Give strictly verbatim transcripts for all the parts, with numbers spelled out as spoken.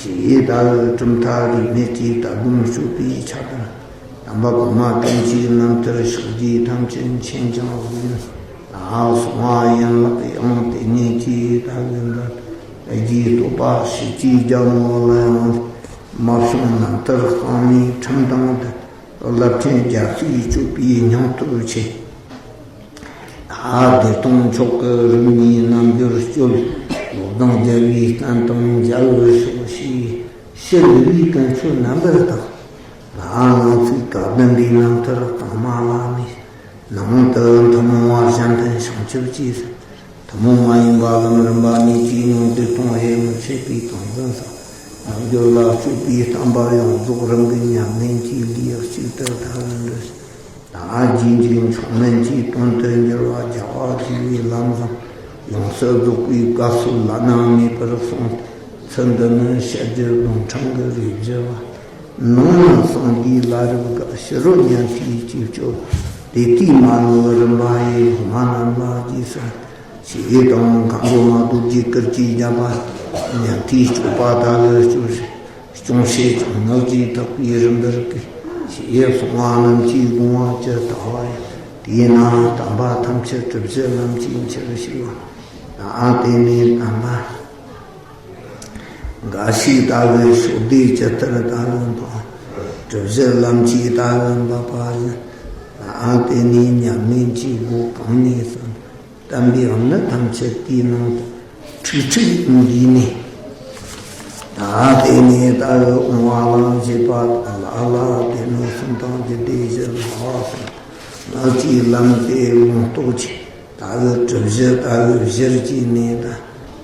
ཞེས་ལྟ་བུའི་གྲུབ་མཐའ་རིས་མེད་ཀྱི་ལྟ་སྒོམ་སྤྱོད་པའི་ཕྱིར་དང་། དམ་པ་གོང་མ་ཀུན་གྱི་རྣམ་ཐར་ཕྱོགས་བཅུའི་ཐམས་ཅད་མཁྱེན་ཅིང་གཟིགས་ནས་ལ་གསུང་བ་ཡན་ལག་ཡང་དེ་ཉིད་ཀྱི་ལྟ་བུའི་འདུན། རྗེས་བསྟོད་པ་ཞེས་བྱའི་རྒྱལ་མོ་ལ་ཡང་། མ་བྱུང་རྣམ་ཐར་དཔག་མེད་ཁྲིམས་དང་ལྡན། རླབས་ཆེན་རྒྱལ་སྲས་སྤྱོད་པའི་སྙིང་སྟོབས་ཆེ། ད་བདེ་སྟོང་མཆོག་གི་རིམ་གཉིས་རྣལ་འབྱོར་སྤྱོད། ལོ་ཟླ་རྒྱལ་བའི་བསྟན་དང་མཇལ་བར་ཤོག །ཞེས་ཕྱི་ལུས་པའི་ཀུན་སྤྱོད་རྣམ་པར་དག། ལ་ལུང་ཚིག་བཀའ་གདམས་པའི་རྣམ་ཐར་དྭངས་མ་ལ་གནས། ནང་དུ་ཐུན་མོང་བ་གཞན་ཕན་བྱང་ཆུབ་ཀྱི། ཐུན་མོང་མ་ཡིན་པ་ལམ་རིམ་པ་གཉིས་ཀྱི་སྙིང་བསྡུས་དང་ཡེ་མི་ཆད་པའི་དོན་ཚན་སོགས། རྣལ་འབྱོར་ལ་སྤྱོད་པའི་བསྟན་པ་ཡོངས་རྫོགས་རང་གི་ཉམས་ལེན་གྱི་ལེའུ་གཅིག་ཏུ་ཐལ་བར་འདོད། ད་རྗེས་འཇུག་མཆོག་དམན་གྱི་དོན་དུ་འགྱུར་བ་རྒྱལ་བ་དགྱེས་པའི་ལམ་བཟང་ཡོངས་སུ་རྫོགས་པའི་བཀའ་སྲོལ་བླ་ན་མེད་པར་གསུངས། ཚུལ་འདི་ནི་བཤད་རྒྱུད་རྫོང་འཕྲང་གི་རིགས་བཞི་པ། ནང་ན་གསང་འདུས་བླ་རབས་བཀའ་ཕྱི་རོལ་ཉན་ཐོས་ཀྱི་སྤྱོད། དེ་ལྟའི་མ་ནོར་རིམ་པ་ཡི་སློབ་མ་རྣམས་ལ་རྗེས་སུ། ཞེས་དང་མཁའ་འགྲོ་མ་རྡོ་རྗེ་གུར་གྱིས་བརྒྱན་པ། ཉན་ཐོས་སྤྱོད་པ་དག་གི་སྤྱོད། སྐྱོང་བྱེད་ཀྱང་ངག་གིས་དག་པའི་རིམ་པར་བསྐུལ། ཞེས་གསུངས་པ་རྣམས་ཀྱི་དགོངས་པ་ཇི་ལྟ་བ་ཡིན། དེས་ན་དམ་པ་ཐམས་ཅད་གྲུབ་གཞི་ལམ་གྱི་ཆེར་ཞུགས་པ། ད་དེ་ནས་དམ་པ་འགའ་ཞིག་ལྟ་བུའི་ཕྱོགས་བདེ་ཇི་ལྟར་ལྟ་བུ་འཕགས། གྲུབ་གཞི་ལམ་གྱི་ལྟ་བུ་འབབ་པ་བཞིན། ད་དེ་ནས་ཉམས་ལེན་གྱི་སྒོ་གང་ནས་སོང་། བསྟན་པའི་དབང་ནི་ཐམས་ཅད་དེའི་ནང་དུ་ཁྲིག་ཁྲིག་འདུས་ནས། ད་དེ་ནས་ལྟ་བུ་འོང་བ་ལ་བཞེད་པ་དང་ལ་ལ་སྡེ་སྣོད་གསུམ་དང་རྒྱུད་སྡེ་བཞི་ལ་བ་གསུམ། ངག་གི་ལམ་སྟེ་ལུང་རྟོགས་ཀྱི་ལྟ་བུ་གྲུབ་གཞི་ལྟ་བུ་བཞིར་གྱེས་ནས་དང་།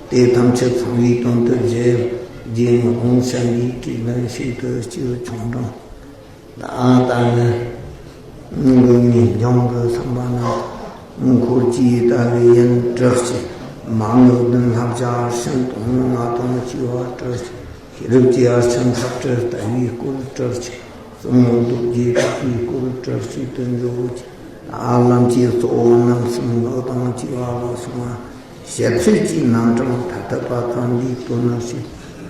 དེ་ཐམས་ཅད་ཚང་བའི་དོན་དུ་རྗེ་རྗེ་ངག་དབང་བྱམས་པའི་གི་ལན་ཞིག་ཏུ་སྤྱིར་ཆུང་འབྲིང་། ད་ལྟ་ནི་ངེས་འབྱུང་གི་བསམ་པ་རྣམས་འཁོར་གྱི་ལྟ་བུ་ཡིན་གྲགས་ཆེ། མ་དངུལ་བདུན་ལྷ་བརྒྱ་ཕྱིན་དང་ལྔ་དང་བཅས་པ་གྲགས་ཆེ། ཤེས་རབ་ཀྱི་ཨ་ཆེན་ཐབས་བྲལ་ལྟ་བུའི་སྐོར་གྲགས་ཆེ། གསང་སྔགས་རྡོ་རྗེ་ཐེག་པའི་སྐོར་གྲགས་ཆེ་དུ་འཇོག་ཅིང་། ད་ལམ་གྱི་གཙོ་བོ་རྣམ་གསུམ་ངག་དང་བཅས་པ་ལ་སོགས་པ། ཞལ་ཕྱེ་གཅིག་རྣམ་གྲངས་ཐ་དད་པ་ཙམ་ལས་དོན་ནི་ཞེས།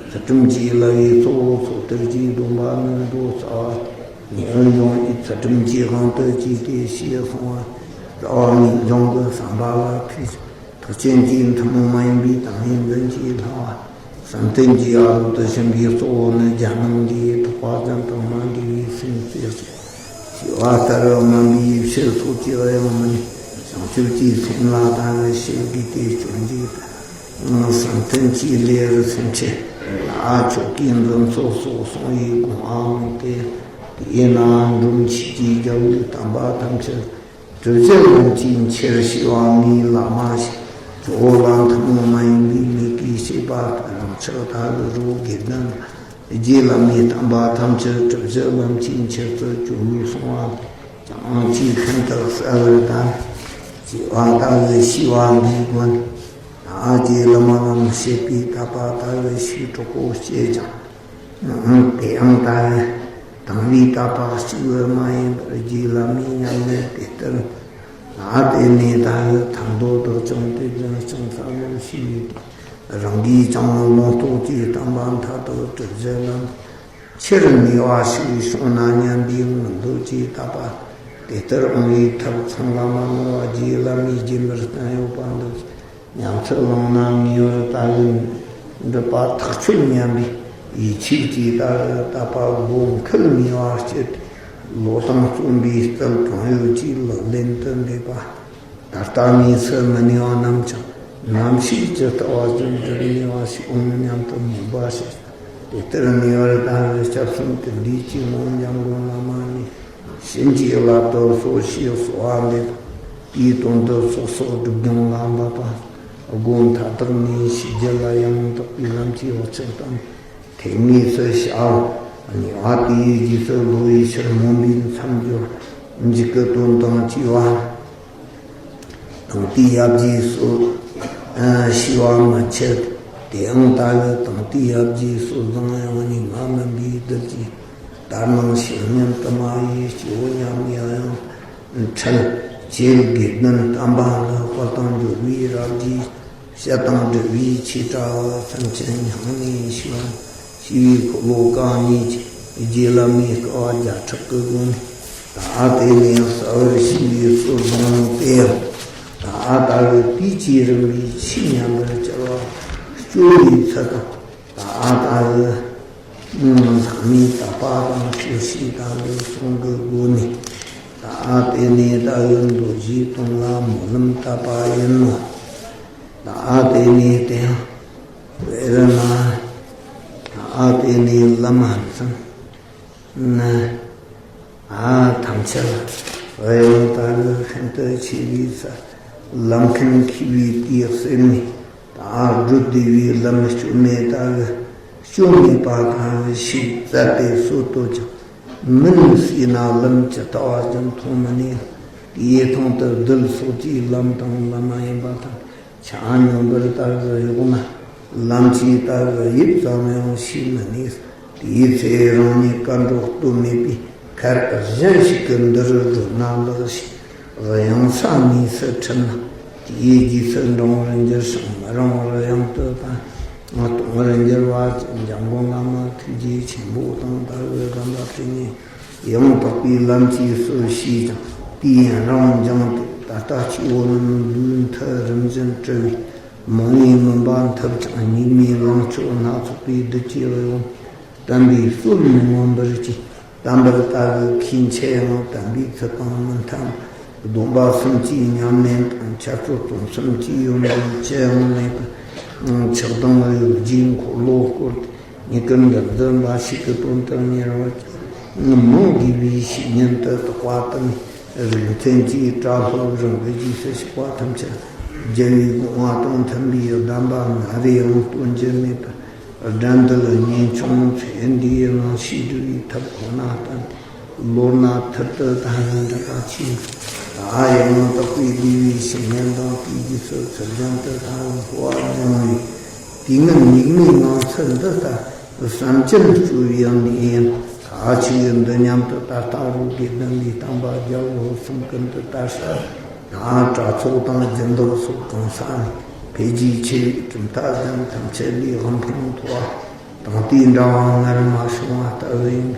ཚུལ་ཁྲིམས་ཀྱི་བསླབ་པའི་གཙོ་བོ་ཚོགས་གཏེར་གྱི་སྡོམ་པ་ནི་མདོ་རྩ་བ། ངེས་འབྱུང་གི་ཚུལ་ཁྲིམས་ཀྱི་དབང་དུ་བྱས་ཏེ་ཞེས་གསུངས་པ། རྩ་བ་ངེས་འབྱུང་གི་བསམ་པ་ལ་ཐུགས་ཆེན་གྱི་ཐུན་མོང་མ་ཡིན་པའི་དམ་པའི་འཛིན་གྱིས་བསླངས་པ། བསམ་གཏན་གྱི་ཨ་རོ་དུ་ཞུགས་པའི་གཙོ་བོ་ནི་རྒྱ་ནང་གི་ཐེག་པ་ཅན་དང་མ་འདྲེས་པའི་སེམས་རྩེ་གཅིག་ཞི་བ་ལྟར་སྨིན་པའི་ཕྱིར་སོགས་ཀྱི་དབྱངས་མི་ནུས། བྱང་ཆུབ་ཀྱི་སེམས་ལ་ལྟ་བུ་ཞེས་བགྱིས་ཏེ་སྤྱོད་འཇུག་ཏུ། བསམ་གཏན་གྱི་ལེའུར་སེམས་ཅན་ལ་ཆོས་ཀྱི་འཛིན་སྲོལ་སོགས་གསུངས་པའི་དགོངས་པ་མངོན་ཏེ། དེས་ན་འབྲོམ་ཆོས་ཀྱི་རྒྱལ་པོའི་བསྟན་པ་ཐམས་ཅད་གྲུབ་གཞི་ལམ་གྱི་ཆེར་ཞི་བ་ངའི་བླ་མ་ཞིག །གཙོ་བོ་ལ་ཐུན་མོང་མ་ཡིན་པའི་མིག་གིས་ཤེས་པ་རང་ཕྱོགས་ལྟ་བུ་རུ་དགེ་འདུན་རྗེ་བླ་མའི་བསྟན་པ་ཐམས་ཅད་གྲུབ་གཞི་ལམ་གྱི་ཆེད་དུ་སྤྱོད་ལུགས་གསུངས་པ་ཀྱང་ཅིས་ཤིན་ཏུ་གསལ་བར་ལྡན། ཅེས་པ་ལྟ་བུ་ཤེས་པ་འདིའི་སྒོ་ནས། ད་རྗེ་བླ་མ་རྣམས་བཤད་པའི་དད་པ་ལྟ་བུ་ཞིག་གྲོགས་པོ་སྐྱེས་ཀྱང་། དེའང་ད་དང་བའི་དད་པ་གཅིག་པུ་མ་ཡིན་པར་རྗེ་བླ་མའི་ཉམས་ལེན་དེ་ལྟར། ད་དེ་ནས་ད་ཐར་འདོད་བདག་ཀྱང་དེ་བཞིན་ཅུང་ཟད་ལོ་ཞེས་པའི་དོན། རང་གིས་ཀྱང་ལུང་རྟོགས་ཀྱི་བསྟན་པ་མཐའ་དག་གྲུབ་གཞི་ལམ་ཆེར་ངེས་པ་ཞིག་བྱུང་ན་སྙམ་པའི་མངོན་འདོད་ཀྱི་དད་པ་དེ་ལྟར་འོང་བའི་ཐབས་ཚང་ལ་མ་ནོར་བ་རྗེ་བླ་མས་རྗེས་མར་བསྟན་ཡོད་པ་འདི་ཉམས་སུ་བླངས་ན་ངེས་པར་ད་གིན་འགྲུབ་པ་ཐག་ཆོད་སྙམ་པའི་ཡིད་ཆེས་ཀྱིས་ད་དད་པ་དགོས་འཁེལ་ངེས་པ་སྐྱེས་ཏེ། བློ་བཏང་བརྩོན་པའི་རྩལ་གང་ཡོད་ཀྱིས་ལག་ལེན་དུ་འདེབས་པ། ད་ལྟ་དངོས་སུ་མི་གནས་པ་རྣམས་ཀྱང་ནམ་ཞིག་ཇི་ལྟ་བ་བཞིན་འགྲུབ་ངེས་པ་ཞིག་འོང་སྙམ་དུ་སྨོན་པ་བྱས། དེ་ལྟར་ངེས་པར་ད་རེས་སྐྱབས་གསུམ་དུ་འདུས་ཀྱི་ངོར་འཇམ་མགོན་བླ་མ་ནས་བྱིན་གྱིས་བརླབ་ཏུ་གསོལ་ཞེས་གསོལ་བ་འདེབས། དེའི་དོན་དུ་ཚོགས་གསོག་སྒྲུབ་སྦྱོང་ལ་འབད་པ། སྒོ་མཐའ་དག་ནས་ཕྱི་རྒྱལ་ལ་ཡང་དག་པའི་ལམ་གྱི་བག་ཆགས་དང་། ཐེག་དངོས་སུ་བྱའོ། གཉིས་པ་དེའི་རྗེས་སུ་བསླུ་བའི་ཕྱིར་སྨོན་པའི་མཚམས་སྦྱོར་འཇུག་གི་དོན་དང་བཅས་པ། དང་དེའི་ཡབ་རྗེས་སུ་ཤེས་པ་མི་འཆད། དེའང་ལྟ་བུ་དང་དེའི་ཡབ་རྗེས་སུ་བཟང་ཡང་སྙིགས་མ་མིན་པའི་རྡུལ་གྱི་ལྟར་སྣང་ཞིང་སྙན་དུ་མ་ཡིས་སྐྱེ་བོ་མཉམ་ཡང་ཡང་འཕྲལ་བྱེད་དགེ་འདུན་བསྟན་པ་ལ་དཔལ་དང་འབྱོར་བའི་རབ་རྒྱས། བཤད་དང་སྒྲུབ་པའི་ཆོས་གྲྭ་བ་སེམས་ཅན་སྙིང་ནས་ཞི་བར། ཞི་བའི་འཁོར་ལོ་གང་ཉིད་ཀྱི་རྗེ་བླ་མའི་དཀའ་བ་བརྒྱ་ཕྲག་གི་སྒོ་ནས། ད་དེ་ནས་གསལ་བར་ཤེས་པའི་སྲོལ་བཟང་པོ་དེ་ཡང་། ད་ལྟ་བུ་དུས་ཀྱི་རིམ་པའི་ཆོས་ཉམས་པར་གྱུར་པ་སྐྱོ་བའི་ཚུལ་དང་། ད་ལྟ་བུ་ལྷག་མའི་དད་པ་དང་སྐྱོ་ཤས་ལྟ་བུ་གསུམ་གྱི་སྒོ་ནས། ད་དེ་ནས་ལྟ་བུ་མདོ་རྒྱུད་དོན་ལ་སྨོན་ལམ་བཏབ་པ་ཡིན་ནོ། ད་དེ་ནས་དེ་ཡང་། དཔེར་ན། ཨ་དེ་ནས་བླ་མ་མཚན་ནི། ཨ་ཐམས་ཅད་ལ་ཡང་ལྟ་བུ་ཤིན་ཏུ་ཆེ་བའི་ས། ལམ་མཁན་མཁས་པའི་དུས་སེམས་ནས། ད་བགྲོད་བདེ་བའི་ལམ་སྐྱོན་མེད་ལྟ་བུ་སྐྱོན་མེད་པ་ལྟ་བུ་ཞིག་བཙལ་ཏེ་སྲོལ་བཏོད་ཅིང་། མིན་སྲིད་ན་ལམ་ཇི་ལྟ་བ་ཀྱང་མཐོང་མི་ནུས། དེའི་སྟེང་དུ་རྡུལ་སོགས་ཀྱི་ལམ་དང་ལམ་མ་ཡིན་པ་དང་། ཆ་སྙོམས་པར་ལྟ་བུ་གཡོགས་ན། ལམ་གྱི་ལྟ་བུ་དབྱིབས་ཙམ་ཡང་ཤེས་མི་ནུས། དེའི་ཚེ་རང་ཉིད་བཀའ་འགྲོ་སྟོབས་མེད་པས། ཁར་གཞན་ཞིག་གི་འདི་རུ་འགྲོ་ན་ལེགས་ཞེས་གཡང་ས་གནས་སུ་ཁྲིད་ན། དེའི་རྗེས་སུ་འབྲང་བར་འགྱུར་ཞིང་མི་འབྲང་བར་གཡང་དུ་བཏང་། གཏོང་བར་འགྱུར་བ། འཇམ་མགོན་བླ་མ་ཐུགས་རྗེ་ཆེན་པོ་དང་ལྟ་བུ་དགོངས་པ་དྲན་ནས། ཡང་དག་པའི་ལམ་གྱི་སྲོལ་ཞེས་ཀྱང་དེ་ཡང་རང་སྦྱངས་ཏེ། ད་ལྟ་སྐྱེ་བོ་རྣམས་ལུས་མཐུ་རིམ་བཞིན་བྲི་བས། མང་བའི་མུན་པ་འཐུལ་ཅིང་སྙིགས་མའི་ལང་ཚོ་སྣ་ཚོགས་པའི་བདུད་ཀྱི་གཡོ་བསྟན་པའི་སྲོལ་མི་མངོན་པར་བྱས། བསྟན་པར་ལྟ་བུ་ཁས་འཆེ་ཡང་བསྟན་པའི་ཚུལ་དང་མི་མཐུན། སྡོམ་པ་གསུམ་གྱི་ཉམས་ལེན་དང་འཆད་རྩོད་རྩོམ་གསུམ་གྱི་ཡོན་ཏན་ཅི་ཡང་མེད་པར། ཆགས་སྡང་གཡོ་སྒྱུའི་འཁོར་ལོ་བསྐོར་ཏེ། མྱུ་གུ་འདི་འཛིན་པ་ཞིག་གི་དོན་དུ་གཉེར་བ། མང་དགོས་པའི་བཤེས་གཉེན་དུ་གཏོགས་པ་དང་། རིགས་མཐུན་གྱི་གྲྭ་སློབ་རང་གི་རྗེས་སུ་ཞུགས་པ་ཐམས་ཅད་རྒྱལ་བའི་དགོངས་པ་དང་མཐུན་པའི་གདམས་པ་སྔར་ཡང་སྟོན་རྒྱུ་མེད་པར། དགྲ་འདུལ་ཉེན་ཆུང་ཚེ་འདིའི་ནང་ཤེས་སྒྲུབ་པའི་ཐབས་ཁོ་ན་བསྟན་ཏེ། ལོ་ན་ཐུར་དུ་ད་ནི་འདྲ་པ་ཆེ། ད་ཡང་དག་པའི་བདེ་བའི་བཤེས་གཉེན་དང་དེའི་རྗེས་སུ་ཚུལ་ལྡན་དུ་ད་འཕོ་བ་སྦྱོང་བའི། དུས་ངན་སྙིགས་མའི་ངང་ཚུལ་འདི་ལྟ་བསམ་ཅན་སྤྱོད་ཡང་ནི་ཡིན། ད་ཆོས་འདི་སྙམ་དུ་ད་ལྟ་རུ་དགེ་ལྡན་པའི་བསྟན་པ་རྒྱལ་པོ་གསུམ་ཀུན་ཏུ་དར་ཤོག་ད་གྲྭ་ཚོགས་དང་སྦྱིན་བདག་སོགས་གང་ས་ནས་འཕེལ་རྒྱས་ཆེ་བའི་གྲུབ་མཐའ་ཟན་ཐམས་ཅད་ལས་དབང་ཕུང་མཐོ་བ། དང་དེའི་འདྲ་བ་སྔར་མ་བྱུང་བ་ལྟ་བུ་ཡིན།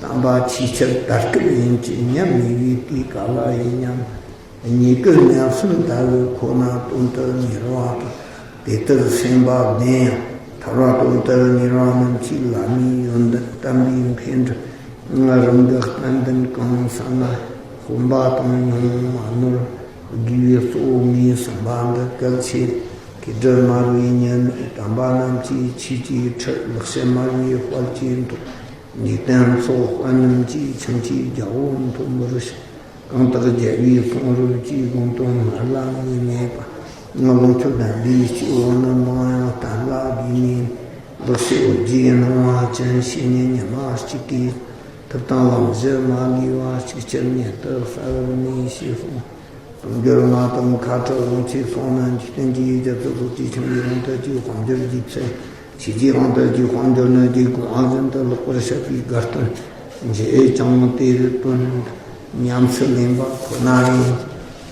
བསྟན་པ་ཆེས་ཆེར་དར་སྐབས་ཡིན་གྱི་ཉམས་མེད་པའི་དུས་ག་ལ་ཡིན་སྙམ། ཉེ་གི་ཉམས་སུ་ལྟ་བུ་ཁོ་ན་དོན་དུ་གཉེར་བ་དང་། དེ་ལྟར་སེམས་པ་བདེན་ཡང་ཐར་བ་དོན་དུ་གཉེར་བ་རྣམས་ཀྱི་བླ་མའི་ཡོན་ཏན་བསྟན་པའི་འཕེལ་འགྲིབ། རང་གི་སྟན་འདིན་གང་ས་ན་དཔོན་པ་དང་ཉུང་མ་ནོར་དགོས་པའི་གཙོ་བོ་ངས་གསུངས་པ་འདི་གལ་ཆེ། མཁས་གྲུབ་སྨྲ་བའི་ཉན་དམ་པ་རྣམས་ཀྱིས་ཆོས་ཀྱི་ཁྲིད། ལེགས་བཤད་སྨྲ་བའི་དཔལ་གྱིས་མཐོ། འཇིག་རྟེན་ཚོགས་དཔལ་རྣམས་ཀྱིས་ཁྱིམ་གྱི་རྒྱལ་པོ་མཐོ་འབུལ་ཞིང་། གང་དག་རྒྱལ་བའི་གསུང་རབ་ཀྱི་དགོངས་དོན་སྔར་ལ་ངེས་མེད་པ། ང་ལོངས་སྤྱོད་ལྡན་པའི་སྐྱེ་བོ་རྣམས་མང་ཡང་བསྟན་ལ་དགོས་མིན། ལེགས་བཤད་འོད་ཀྱི་སྣང་བ་ཅན་བཤེས་གཉེན་ཉི་མ་གཅིག་གིས། ཐུབ་དང་ལམ་བཞི་མ་ལུས་པ་གཅིག་ཀྱང་ཉིད་དུ་གསལ་བར་ནུས་ཞེས་གསུངས། དུང་འགྱུར་ལྔ་དང་མཁའ་ཁྲོད་དབང་ཆེན་གསུམ་ནི་འཇིག་རྟེན་གྱི་རྒྱུ་ཚོགས་སོགས་ཀྱི་ཁྱིམ་གྱི་དབང་དུ་བྱས་དཔལ་འབྱོར་རྒྱུ་ཚད། ཆོས་ཀྱི་དབང་དུ་བྱས་དཔལ་འབྱོར་ནི་རྒྱུའི་དགོངས་པ་བཞིན་དུ་ལེགས་པར་བཤད་པའི་དགའ་སྟོན་བྱེད་ཅིང་། དེར་དོན་ཉམས་སུ་ལེན་པ་ཁོ་ན་ཡིན།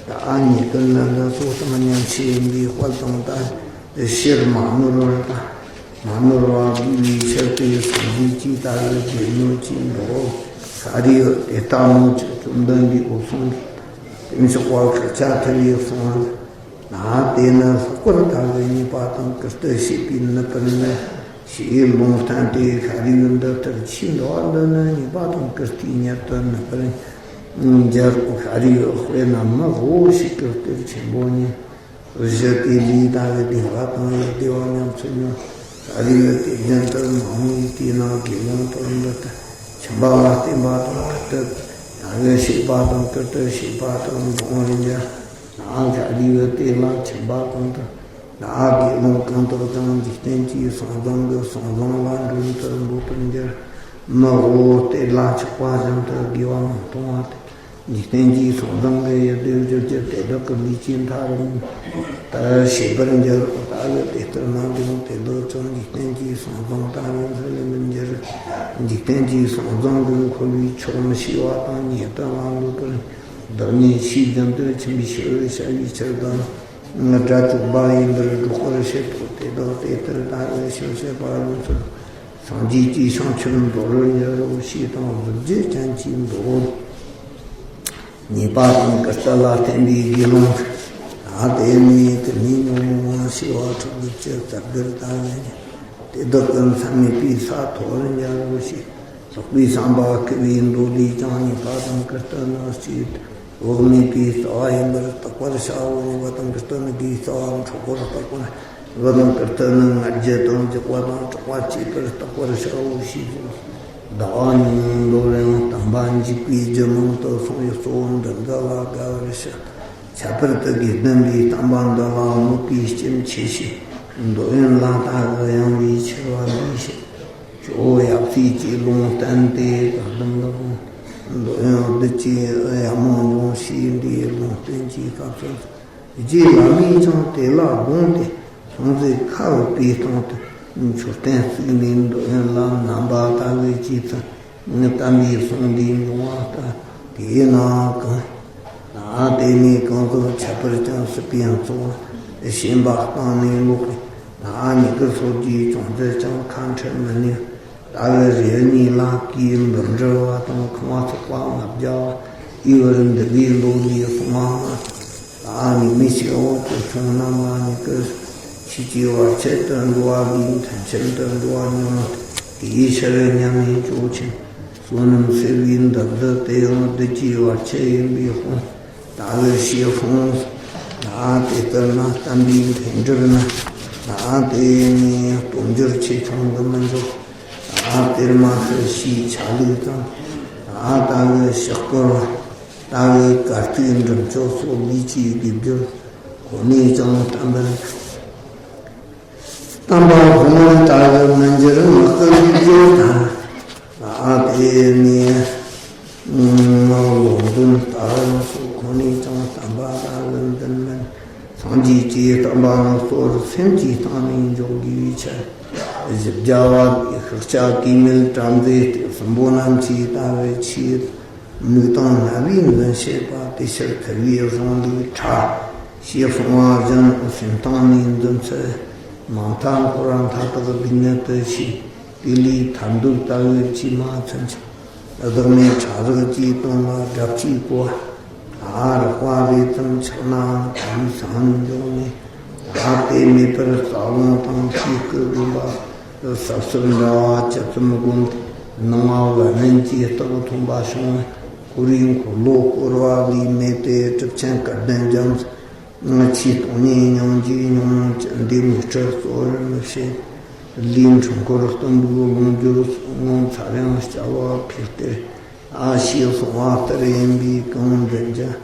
ད་ཉེ་དོན་ནི་འདི་ཚོ་དང་མཉམ་ཞིག་ཡིན་པའི་དཔལ་དང་ལྡན། ཕྱིར་མ་ནོར་བར་དང་། མ་ནོར་བ་དགོས་པའི་ཕྱིར་དུ་སངས་རྒྱས་ཀྱི་ལྟ་བའི་སྡེ་སྣོད་ཀྱི་འགྲོ། ཤཱ་རིའི་བུ་དེ་ལྟ་མོད་ཀྱི་བཅོམ་ལྡན་འདས་འོད་སྲུང་གིས་དེ་མཆོག་པ་ཤཱཀྱ་ཐུབ་པའི་གསུང་རབ། ན་དེ་ནི་ལྷག་པར་ལྟ་བུ་ཉེས་པ་དང་བཀུར་སྟི་བྱེད་པའི་ནུས་པར་ངེས་ཞེས་ལུང་བསྟན་ཏེ། ཤཱ་རིའི་བུ་འདི་ལྟར་ཆོས་འདུལ་བ་འདི་ནི་ཉེས་པ་དང་བཀུར་སྟིའི་གཉེར་དུ་ནུས་པར་འགྱུར་རོ། ཤཱ་རིའི་བུ་དཔེར་ན་མི་དབུལ་བོ་ཞིག་གི་གཏེར་ཆེན་པོ་ཉིད། གཞི་དེ་ལས་ལྟ་བུ་བདེ་བ་དང་ཡིད་བདེ་བ་ཉམས་སུ་མྱོང་། ཤཱ་རིའི་བུ་དེ་བཞིན་དུ་མང་བའི་དུས་ན་དགེ་སློང་དག་འདི་ལྟར་ཁྱིམ་པ་ལ་བརྟེན་པ་དང་བཀུར་སྟི། ཡང་བཤད་པ་དང་བཀུར་སྟི་བྱེད་པ་དང་འབྲོང་བར་འགྱུར། ན་ཤཱ་རིའི་བུ་དེ་ལ་ཁྱིམ་པ་གང་དག་ན་དགེ་སློང་གང་དག་ཀྱང་འཇིག་རྟེན་གྱི་གསང་གསུམ་གྱི་གསང་གསུམ་ལ་མགྲོན་དུ་འབོད་པར་འགྱུར། མི་དབུལ་བོ་གཏེར་ལ་ཆགས་པ་བཞིན་དུ་དགེ་བ་མི་མཐོང་བ་སྟེ། འཇིག་རྟེན་གྱི་གསང་གསུམ་གྱི་ཡིད་བདེ་བརྗོད་ཀྱི་དེ་དག་གི་ལུས་ཀྱི་མཐའ་རུ་ད་ཞེས་པར་འགྱུར་རོ། ལྟ་བུ་དེ་ལྟར་ན་དགེ་སློང་དེ་དག་ཀྱང་འཇིག་རྟེན་གྱི་གསང་གསུམ་ལྟ་བུ་ཚུལ་ལས་མི་འགྱུར། འཇིག་རྟེན་གྱི་གསང་གསུམ་གྱི་འཁོར་བའི་ཕྱོགས་མི་ཤེས་པ་དང་ཉེ་དུ་མ་འགོད་པར། བདག་ཉིད་ཆོས་བཞིན་དུ་ཁྱིམ་པའི་ཕྱིར་བཤད་པའི་ཕྱིར་དང་། དགྲ་བཅོམ་པ་ཡིན་པར་སྒྲོག་པར་བྱེད་དོ། དེ་དག་དེ་ལྟར་ལྟ་བུ་ཕྱིར་བཤད་པ་རུ་ཚུལ། སངས་རྒྱས་ཀྱི་བྱང་ཆུབ་འདོད་རུ་འགྱུར་རོ་ཞེས་དང་གཟུགས་བརྗིད་ཅན་གྱི་མདོ། ཉེས་པ་དང་བཀུར་སྟི་ལ་བརྟེན་པའི་དགེ་སློང་། ད་དེ་ནས་དེ་ནས་ཉོན་མོངས་པ་ཞི་བ་ཁྲག་འཛག་གི་རྩ་དགུར་ལྟ་བས། དེ་དག་གི་མཚམས་མེད་པའི་ས་མཐོ་རུ་འགྱུར་རོ་ཞེས། ལྷག་པའི་བསམ་པ་བསྐུལ་བའི་མདོ་ལས་ཀྱང་ཉེས་པ་དང་བཀུར་སྟི་ནི་སྤྱད་དེ། བག་མེད་པའི་རྩ་བ་ཡིན་པར་བརྟག་པར་བྱའོ། ཉེས་པ་དང་བཀུར་སྟི་ནི་དགེ་རྩ་བ་འཕྲོག་པར་བརྟག་པ། ཉེས་པ་དང་བཀུར་སྟི་ནི་ང་རྒྱལ་དང་རྒྱགས་པ་དང་གྲགས་པ་བཅས་པར་བརྟག་པར་བྱའོ་ཞེས་གསུངས། བདག་ཉོན་མོངས་འདོར་ཡང་བསྟན་པ་འཇིག་པའི་རྒྱུ་མང་དུ་སོང་བའི་གཙོ་བོ་འདི་འདི་ལ་དགའ་བར་བྱ། ཁྱད་པར་དུ་དགེ་ལྡན་པའི་བསྟན་པ་འདི་ལ་གནོད་པའི་རྐྱེན་ཆེ་ཞེས། འདོད་ཡོན་ལ་ལྟ་བུ་ཡང་བའི་ཆེ་བ་འདི་བཤད། ཇོ་བོ་ཡབ་སྲས་ཀྱིས་ལུང་བསྟན་ཏེ། བཀའ་གདམས་ལ་འདོད་ཡོན་བདུད་ཀྱི་ཡ་མོ་འབྱུང་ཞེས་འདིའི་ལུང་བསྟན་གྱི་སྐབས་སུ། རྗེ་བླ་མས་ཀྱང་དེ་ལ་དགོངས་ཏེ། སངས་རྒྱས་ཁ་འོད་པའི་སྟེང་དུ་མཆོད་རྟེན་བརྩིགས་ནས། འདོད་ཡོན་ལ་རྣམ་པར་ལྟ་བུ་ཅིག་ཙམ་བསྟན་པའི་གསུང་འདི་འབྱུང་བ་ལྟར། དེས་ན་གང་། ད་དེ་ནས་གང་ཟག་ཁྱད་པར་ཅན་སྲིད་པའི་འཚོ་བ་ཞེན་པ་བཏང་ནས་ལོག་པའི། ད་མྱུ་གུ་སོགས་ཀྱིས་ཅུང་ཟད་ཀྱང་ཁ་འཕྲལ་མི་ནུས། ལྟ་བུ་རེ་གཉིས་ལ་གུས་འབུལ་འདྲི་བ་དང་ཁང་བ་ཚོགས་པ་ལྔ་བརྒྱ་བ་དབུལ་བར་འདུ་བའི་མདོ་ལས་གསུངས་པ་ལྟར། ད་ནི་མི་ཤེས་འོ་དེ་ཆུང་རྣམས་ལ་ནི་ཀུན། ཆོས་ཀྱི་བར་ཆད་དུ་འགྲོ་བ་ལས། མཐུན་རྐྱེན་དུ་འགྲོ་བ་ཉུང་། དེའི་ཕྱིར་མཉམ་མེད་ཇོ་ཆེན། བསོད་ནམས་ཟད་པའི་འདུ་འཛི་དེ་ཡང་བདུད་ཀྱི་བར་ཆད་ཡིན་པས་དཔུང་། ད་ལྟ་ཞེས་གསུངས། ད་དེ་ལྟར་ན་བསྟན་པའི་འཕེལ་འགྲིབ་ནི། ད་དེ་ནས་སྟོབས་འབྱོར་ཆེ་ཆུང་དུ་མི་འཇོག། ད་དེར་མ་ཟད་ཕྱིའི་ཆ་ལུགས་དང་། ད་ལྟ་གི་ཕྱག་སྐོར། ད་གི་གར་ཐིག་འབྲི་མཆོད་སོགས་ལུས་ཀྱི་དགེ་སྦྱོར་ཁོ་ནས་ཀྱང་བསྟན་པར། བསྟན་པ་བཟང་བོ་ལྟ་བུ་མི་འགྱུར་ངག་གི་ལུས་སྦྱོར་དང་། ཨ་དེ་ནས་ངག་ལོག་འདོན་ལྟ་བུ་སོགས་ཁོ་ནས་ཀྱང་བསྟན་པ་ལྟ་བུ་འདི་མིན། སངས་རྒྱས་ཀྱི་བསྟན་པ་ནི་གཙོ་བོར་སེམས་ཀྱི་སྟེང་ནས་འཇོག་དགོས་པའི་ཕྱིར། བཞི་བརྒྱ་པ་ལས་ཤཱཀྱ་གོས་མེད་བྲམ་ཟེ་སྟེ་གསུམ་པོ་རྣམས་ཀྱིས་ལྟ་བུ་ཆེས། མིག་དང་རྣ་བས་འཛིན་བྱེད་པ། དེ་ཕྱིར་ཐུབ་པའི་གཞུང་ལུགས་ཕྲ་ཞེས་གསུངས་པ་བཞིན་སེམས་སྟེང་ནས་འཛིན་ཚུལ་མ་མཐའ་འཁོར་བ་མཐའ་དག་སྡུག་བསྔལ་དུ་ཤེས། དེ་ལས་ཐར་འདོད་ལྟ་བུ་ཅིས་མ་མཚོན་ཅིང་། བདག་མེད་ཕྲ་རགས་ཀྱི་དོན་ལ་སྒྲ་གཅིག་གོ་བ། ཨ་རགས་པ་རེ་ཙམ་ཆགས་ནའང་དེའི་སང་འཇོག་ནས། ད་དེ་མེད་པར་རྩ་རླུང་དང་ཤེལ་སྐུ་བསྒོམ་པ། ཟབ་ཟབ་འདྲ་བ་ཇི་ཙམ་བསྒོམས་ཏེ་སྣང་བ་བ་མིན་གྱི་རྟགས་མཐོང་བ་བྱུང་བས། ཁོ་རའི་འཁོར་ལོ་བསྐོར་བ་ལས་མེད་དེ། གྲུབ་ཆེན་སྐལ་ལྡན་རྒྱ་མཚོ། ཕྱིའི་སྟོང་ཉིད་མྱོང་རྒྱུའི་མྱོང་བྱེད་འདི་མོས་སྤྲུལ་གཙོ་བོར་མི་བྱེད། ལས་འཁྲུལ་འཁོར་གཏུམ་པོའི་ལོངས་སྦྱོར་སོགས། ངོ་མཚར་ཡང་སྐྱ་བ་ཕུལ་སྟེར། ཨ་ཞེས་གསུངས་པ་ལྟར་ཡིན་པས། གང་འཛིན་ཅིང་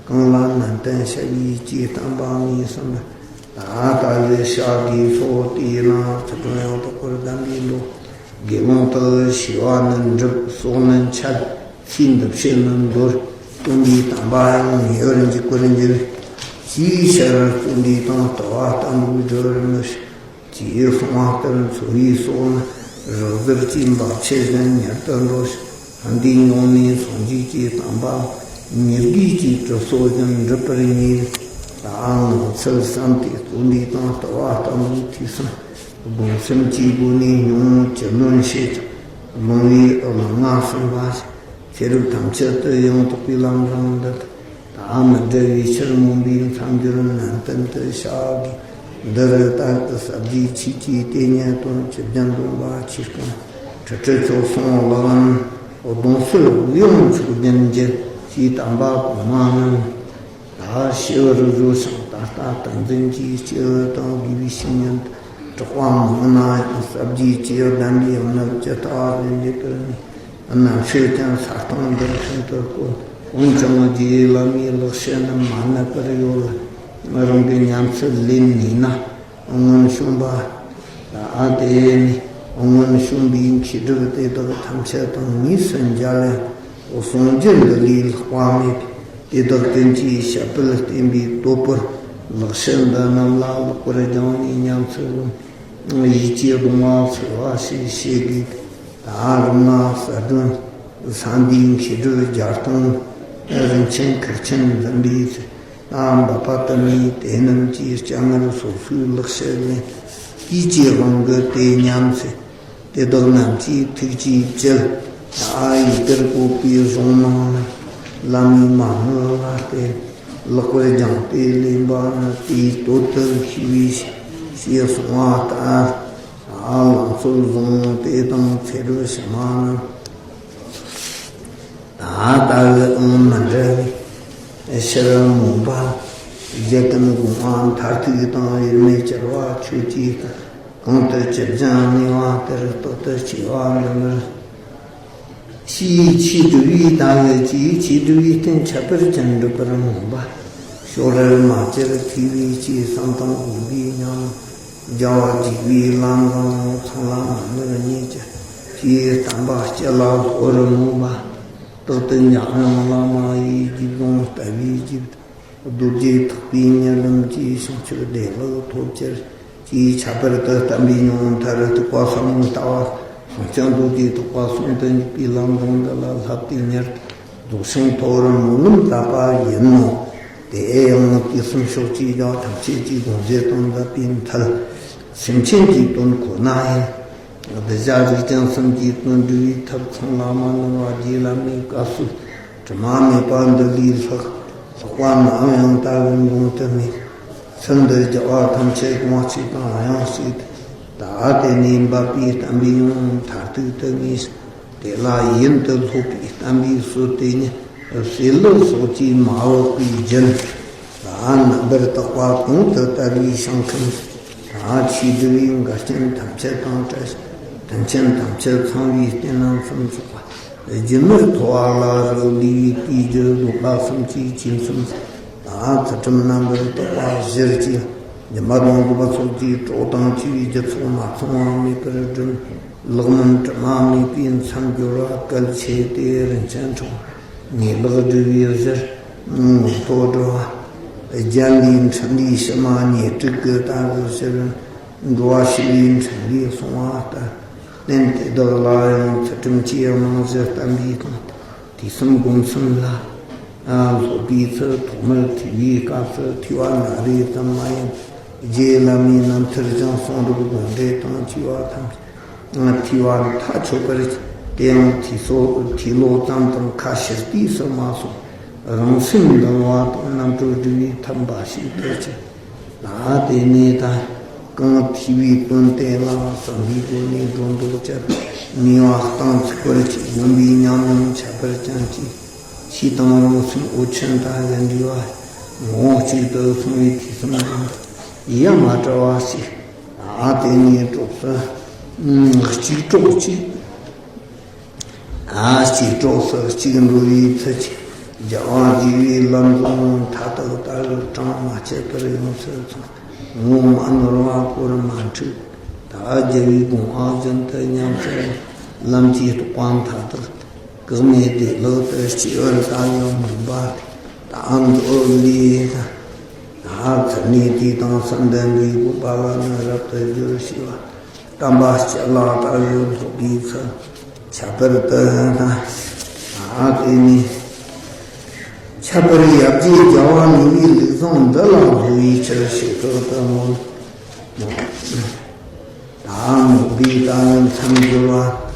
གང་ལ་ནན་ཏན་བྱ་བའི་ཅིས་བསྟན་པ་ངེས་སམ། ད་ལྟ་བུའི་ཤཱཀྱའི་ཚོགས་དེས་ན། ཚུལ་ཁྲིམས་ཡང་དག་པར་ལྡན་པའི་མདོ། དགེ་སློང་དག་ཞི་བ་ནི་འགྲུབ། སྲོག་ནི་འཆད། ཚེའི་འདུ་བྱེད་ནི་འདོར། སྟོན་པའི་བསྟན་པ་ཡང་ཉེ་བར་འཇིག་པར་འགྱུར། ཅིའི་ཕྱིར་བརྩོན་འགྲུས་དང་ལྟ་བ་ལྟ་བུ་སྒྲུབ་པར་མི་བྱ། ཅེས་གསུངས་པ་ལྟར་འཚོ་བའི་སྲོག་ནི་རི་གཟར་གྱི་འབབ་ཆུ་བཞིན་མྱུར་དུ་འགྲོ་ཞིང་། འདི་མྱོང་ནས་སངས་རྒྱས་ཀྱི་བསྟན་པ་ཉེར་བགོས་ཀྱི་གྲུབ་སོ་བཞིན་འགྲུབ་པར་ངེས། ད་ངོ་ཚ་བསམས་ཏེ་བརྩོན་འགྲུས་དང་ལྟ་བ་ལྟ་བུ་ཐོས་བསམ་སྒོམ་གསུམ་གྱི་སྒོ་ནས་སྙིང་ཅི་ནུས་བྱས་ཀྱང་ལོང་བས་ལུང་ལ་སོན་པ་ཞིག་ཚེ་རབས་ཐམས་ཅད་དུ་ཡང་དག་པའི་ལམ་བཟང་འདི་དག་མི་འབྲལ་བའི་ཕྱིར། མངོན་པའི་མཚམས་སྦྱོར་ནན་ཏན་དུ་བྱ་དགོས། འདི་རུ་ལྟར་དུ་ཟབ་རྒྱས་ཆོས་ཀྱི་དེ་ཉིད་དང་། བཅུ་བདུན་སྡོམ་པ་ཆོས་སྐོང་། ཁྲུས་ཁྲི་ཆོག་གསུང་བླ་བྲང་། སྡོམ་སྲོལ་དབུགས་དབྱུང་མཆོག་སྦྱིན་བརྒྱུད་ཀྱི་བསྟན་པ་གོང་མ་རྣམས། ད་ཞི་བར་བཟོ་ཞིང་ད་ལྟ་ཏིང་འཛིན་གྱི་སྤྱི་བོ་དང་དགེ་བའི་བཤེས་གཉེན་དུ་གྲགས་པ་མང་ན་ཡང་། ཟབ་རྒྱས་ཀྱི་གདམས་པའི་རྣམ་ཇི་ལྟ་བ་རེ་འདི་ལྟར་ནི། རྣམ་ཤེས་ཀྱང་ས་སྟེང་འདིར་ཤིན་ཏུ་དཀོན། འོན་ཀྱང་རྗེ་བླ་མའི་ལེགས་བཤད་རྣམས་མ་ནུབ་པར་ཡོད་ལ། རང་གི་ཉམས་སུ་ལེན་ནུས་ན་སྔོན་བྱོན་པ། ཨ་དེ་ནི་སྔོན་བྱོན་པའི་མཁས་གྲུབ་དེ་དག་ཐམས་ཅད་དང་དངོས་སུ་མཇལ་ཡང་གསུང་རྒྱུན་འདི་ལས་ལྷག་པ་མེད་པས། དེ་དག་ཀུན་གྱིས་བཤད་པར་བསྟན་པའི་བསྟོད་པར་ལེགས་བཤད་འདི་རྣམས་ལ་ལེགས་པར་སྦྱངས་ནས་ཉམས་སུ་ལེན། ཡིད་ཀྱིས་གདུང་བ་འཚོ་བ་ཞེས་བྱེད་དགོས། ད་རུང་ན་གསལ་སྒྲོན་ས་འདིའི་མཁས་གྲུབ་བརྒྱ་སྟོང་རིན་ཆེན་ཁུར་ཆེན་འཛིན་པའི་ཚེ། ད་འབད་པ་དུ་མས་དེ་རྣམས་ཀྱི་སྤྱན་སྔར་སོ་སོའི་ལེགས་བཤད་ལེན། དུས་ཀྱི་དབང་གིས་དེ་ཉམས་སུ་ དེ་དག་རྣམས་ཀྱི་ཐུགས་ཀྱི་བཅུད། ད་ཡི་དྭགས་བཀོད་པའི་གཞུང་མང་ལ། བླ་མའི་མ་དངུལ་ལ་བརྟེན། ལེགས་པར་སྦྱངས་ཏེ་ལེན་པ་ནི། དེའི་དོད་དུ་ཤེས་པས་ཞེས་གསུངས་པ་ལྟར། ལང་ཚོ་བཟུང་དེ་དང་ཚེ་རབས་ཕྱི་མ་རྣམས། ད་ལྟ་བུའང་མི་འདྲ་བའི་ཕྱིར་རྨོངས་པ། བརྒྱད་ཀུན་སྒོམ་པ་མཐར་ཐུག་དང་དབྱེར་མེད་བྱ་བ་ཆོས་ཀྱི་གང་དུ་ཇི་བཞིན་གནས་པ་དེར་རྟག་ཏུ་སྐྱེ་བ་འདི་མིན། ཞེས་ཆོས་སྒྲུབ་པའི་ལྟ་བས་ཀྱིས་ཆོས་སྒྲུབ་པའི་རྟེན་ཁྱད་པར་ཅན་སྒྲུབ་པར་རྨོངས་པ། ཕྱོགས་རིས་མ་བཅད་ཐོས་པས་ཀྱིས་བསམ་དང་སྒོམ་པས་ཉམས། རྒྱལ་བ་དགྱེས་པའི་ལམ་བཟང་ཚང་ལ་མ་ནུབ་རྙེད་ཀྱི་ཅེས་བསྟན་པ་སྤྱི་ལ་སློབ་པར་རྨོངས་པ། རྟག་ཏུ་འཇམ་དབྱངས་བླ་མ་ཡི་རྗེས་བཟུང་ལྟ་བུའི་རྗེས། རྡོ་རྗེ་ཐེག་པའི་གཉིད་ལམ་གྱིས་བྱང་ཆུབ་བདེ་བླག་ཐོབ་ཕྱིར། ཅེས་ཁྱད་པར་དུ་བསྟན་པའི་ཉུང་མཐར་ཐུག་པ་ཟབ་མོའི་ལྟ་བ་གསུང་རྐྱང་རྡོ་རྗེ་ཐེག་པ་གསུམ་དུ་འཇུག་པའི་ལམ་བཟང་འདི་ལ་བསླབ་དུས་མྱུར་དུ་རྫོགས་ཆེན་ཐོབ་པར་སྨོན་ལམ་བཏབ་པ་ཡིན་ནོ། དེ་ཡང་དུས་གསུམ་ཕྱོགས་བཅུའི་རྒྱལ་བ་ཐམས་ཅད་ཀྱི་དགོངས་བཞེད་དང་མཛད་པའི་མཐར། སེམས་ཅན་གྱི་དོན་ཁོ་ན་ཡང་། གདུལ་བྱ་རིགས་ཅན་གསུམ་གྱི་དོན་སྒྲུབ་པའི་ཐབས་ཚང་ལ་མ་ནུབ་པ་རྗེ་བླ་མའི་བཀའ་སྲོལ་དྲི་མ་མེད་པ་འདི་ལས་ལྷག་ལྷག་པ་ནམ་ཡང་ལྟ་བའི་མྱོང་དུ་མེད། ཚུལ་འདི་རྒྱལ་བ་ཐམས་ཅད་དགོངས་གཅིག་དང་དབྱངས་གཅིག་ཏུ། ད་དེ་ནས་འབད་པས་བསྟན་པའི་ཡོན་མཐར་ཐུག་ཏུ་ངེས། དེ་ལ་ཡུན་དུ་སློབ་པའི་བསྟན་པའི་སྲོལ་དེ་ཉིད་བསྲེ་ལུགས་སོགས་ཀྱིས་མ་འོག་པའི་རྒྱུན་ལ་རྣམ་པར་དག་པ་གོང་དུ་དར་བའི་ཞིང་ཁམས། ད་ཆོས་སྒྲུབ་པའི་འགལ་རྐྱེན་ཐམས་ཅད་དང་བྲལ་ཞིང་མཐུན་རྐྱེན་ཐམས་ཅད་ཚང་བའི་རྟེན་རྣམ་གསུམ་ཚོགས་པ་རྒྱུན་མར་ཐོབ་པ་ལ་རག་ལས་པའི་དུས་རྒྱུན་བཟོད་པ་གསུམ་གྱི་ཆོས་གསུམ། ད་ཚུལ་ཁྲིམས་རྣམ་པར་དག་པ་གཞིར་གྱིས་སྦྱིན་པ་དང་བཟོད་པ་སོགས་ཀྱི་གྲོགས་དང་བཅས་པའི་རྒྱུ་ཚོགས་མ་ཚང་བ་མེད་པར་བསྒྲུབ། ལེགས་སྨོན་དྲི་མ་མེད་པའི་མཚམས་སྦྱོར་བ་གལ་ཆེ་སྟེ་རིན་ཆེན་ཕྲེང་བ་ངེས་ལེགས་སྒྲུབ་པའི་གཞིར་ངོ་ཐོག་སྒྲུབ་པ། རྒྱན་ལས་འཕྲིན་ལས་ཕྱི་མ་ཉེར་དྲུག་གི་ལྟ་བུ་ཕྱིར་འགྲོ་བ་ཞི་བའི་འཕྲིན་ལས་གསུངས་པ་ལྟར། རྟེན་དེ་དག་ལ་ཡང་ཚུལ་ཁྲིམས་ཀྱི་རྨང་གཞི་བསྟན་པའི་སྟེང་དུས་གསུམ་སྒོམ་གསུམ་ལ་སློབ་པའི་ཚུལ་ཐོག་མར་ཐོས་པའི་སྐབས་སུ་ཐོས་པ་ན་རེ་ཙམ་མ་ཡིན། རྗེ་བླ་མའི་རྣམ་ཐར་ཀྱང་གསུང་རབ་དགོངས་འགྲེལ་དང་བཅས་པ་ཐམས་ཅད་ཐོས་པ་མཐའ་ཆོད་པར། དེ་ཡང་ཐོས་སོ་ཐོས་ཀློག་ཙམ་དང་ཁ་ཕྱིར་བལྟས་སུ་མ་སོང་། རང་སེམས་འདུལ་བ་དང་རྣམ་གྲོལ་སྒྲུབ་པའི་ཐབས་འབའ་ཞིག་ཏུ་གྱུར། ལ་དེ་ནས་ད་གང་ཐོས་པའི་དོན་དེ་ལ་བསམ་པའི་སྒོ་ནས་སྒྲོ་འདོགས་བཅད། ནུས་པ་གཏིང་ཚུགས་པར་གྱིས་སྒོམ་པའི་ཉམས་མྱོང་ཁྱད་པར་ཅན་གྱི་ཆོས་དང་རང་སེམས་འོད་ཆེན་དང་ལྡན་པའི་བར་ངོ་བོ་གཅིག་ཏུ་སོང་བའི་ཐོས་བསམ་དང་ཡང་མ་བྲལ་བ་ཞིག། ལ་དེ་ནས་གྲོགས་སུ་གཅིག་གྲོགས་གཅིག། ཨ་གཅིག་གྲོགས་སུ་གཅིག་འགྲོ་བའི་ཚུལ་གྱིས་རྒྱལ་བ་དགྱེས་པའི་ལམ་བཟང་མཐའ་དག་ལྟ་བུ་གྲངས་མ་ཆད་པར་ཡོངས་སུ་ཚང་། ངོ་མ་ནོར་བ་གོར་མ་འཁྲུགས། ད་རྒྱལ་བའི་དགོངས་པ་བཞིན་དུ་ཉམས་སུ་ལམ་གྱི་རྟོགས་པ་མཐའ་དག་བཀག་མེད་བདེ་བླག་ཏུ་སྐྱེ་བར་ད་ཡང་སྨོན་པ་དང་མཛོད་ལས། ད་ཚུལ་གནས་དེ་དང་གསུམ་ལྡན་པའི་བཀོད་པ་ལ་ནི་རབ་ཏུ་སྦྱོར་ཞེས་པ། བསྟན་པ་སྤྱི་ལ་ལྟ་བའི་སློབ་པའི་ཚུལ། ཁྱད་པར་དུ་ད་དེ་ནས་ཁྱད་པར་ཡབ་རྗེ་རྒྱལ་བ་ནུས་པའི་ལུགས་བཟང་འདི་ལ་སློབ་པའི་ཕྱིར་ཞིབ་ཏུ་སྨོན། ད་མོས་པའི་ལྟ་བའི་མཚམས་སྦྱོར་བ།